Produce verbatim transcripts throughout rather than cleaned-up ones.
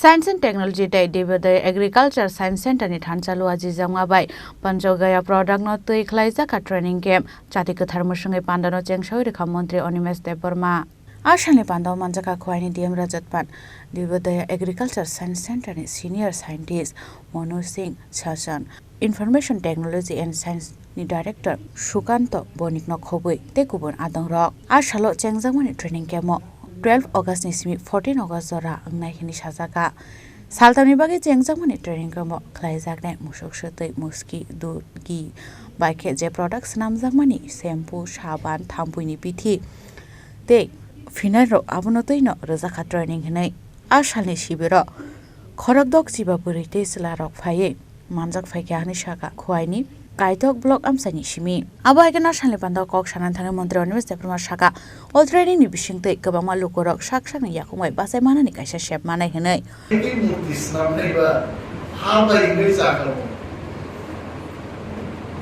Science and Technology tei Dibodaya Agriculture Science Center ni thansa lua jijakma bai Panchagaya product no twi khlaijak kha training camp. Chati kwthar mwswngwi pandano chengsawi rwkha Montri Animesh Debbarma. A salni pandao manjakha Khowai ni D M Rajat Pan, Dibodaya Agriculture Science Center ni Senior Scientist Monu Singh Sasan, Information Technology and Science ni Director Sukanto Bonik no khobwi tei kubun adongrok. A salo chengjakmani training camp o twelve August ni simi fourteen August jora wngnai hwnwi sajaka. Saltamni bagwi chengjakmani training camp o khlaijaknai musuk swtwi, muski, dudh, ghee bai khe je product swnamjakmani shampoo, saban, thampuini bithi tei phenyl rok abono twino rwjakha training hwnwi. A salni sibiro khorokdok chiba bwrwi tei chwla rok phaiwi manjak phaikha hwnwi sakha Khowai ni Kaitok block amchaini simi. Abo hai khe a salni pandao kok sanani thangwi Montri Animesh Debbarma sakha, o training ni bisingtwi kwbangma lukurok sak sakni yakung bai bachai manani kaisa sep manai hwnwi. Murti swnamnai ba ha bai hwnwi chakha.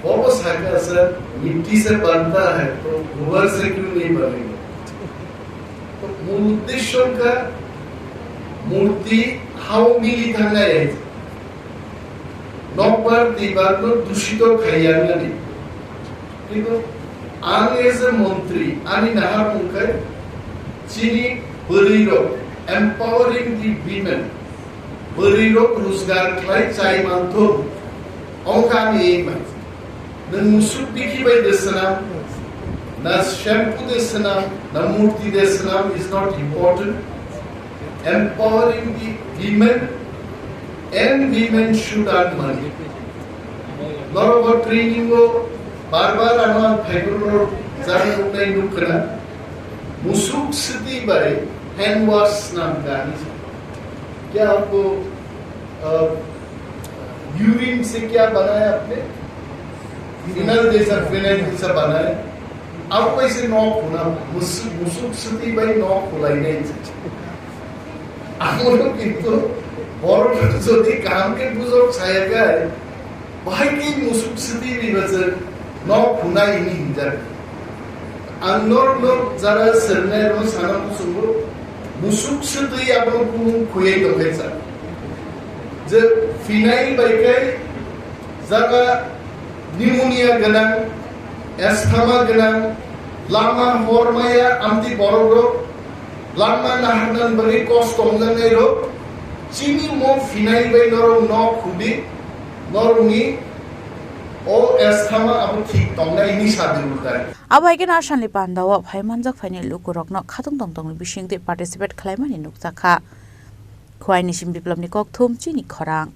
Bobo sakha, sir, mitti se banta hai, to gobar se kyun nahi banega? To mul uddesho ka murti hao mili thangnai hai. Nokbar twibar no dushito khaiya nani. Kintu ang as a montri, ani nahar mungkai chini bwrwi rok, empowering the women, bwrwi rok rojgar khlai chai manthok, ongkha ani aim. Nwng musuk bikhi bai de swnam, na shampoo de swnam, na murti de swnam is not important. Empowering the women and women should earn money. Norok training o bar bar ano ang phaibur no jani nuknai nukna. Musuk swtwi bai hand wash swnam kha. Kya aapko, uh, urine se kya banaya aapne? Phenyl jaisa, phenyl jaisa banaya. Abo bai se nok khuna, mus-, musuk swtwi bai nok khulainai. Amo no kintu borok jodi kaham khe bujok saya khe, bahai khe musuk swtwi ni bwswk nok khunai hwnwi hinjak. Ang norok no jara sernai rok sana muchungo, musuk swtwi abo kunu khuyai tongkhe sa. Je phenyl bai khe jaga pneumonia gwnang, asthma gwnang, lama hor maya amtwi borok rok, lama naharnani bagwi kosto wngjaknai rok, chini mo phenyl bai norok nok khudi, norokni o asthma abo thik tongnai hwnwi sa di ultai. Abo hai khe a salni pandao phai manjak phaini lukurokno khatung tongtongni bisingtwi participate khlaimani nukjakha. Khowai ni simi Biplopni kokthum chini khorang.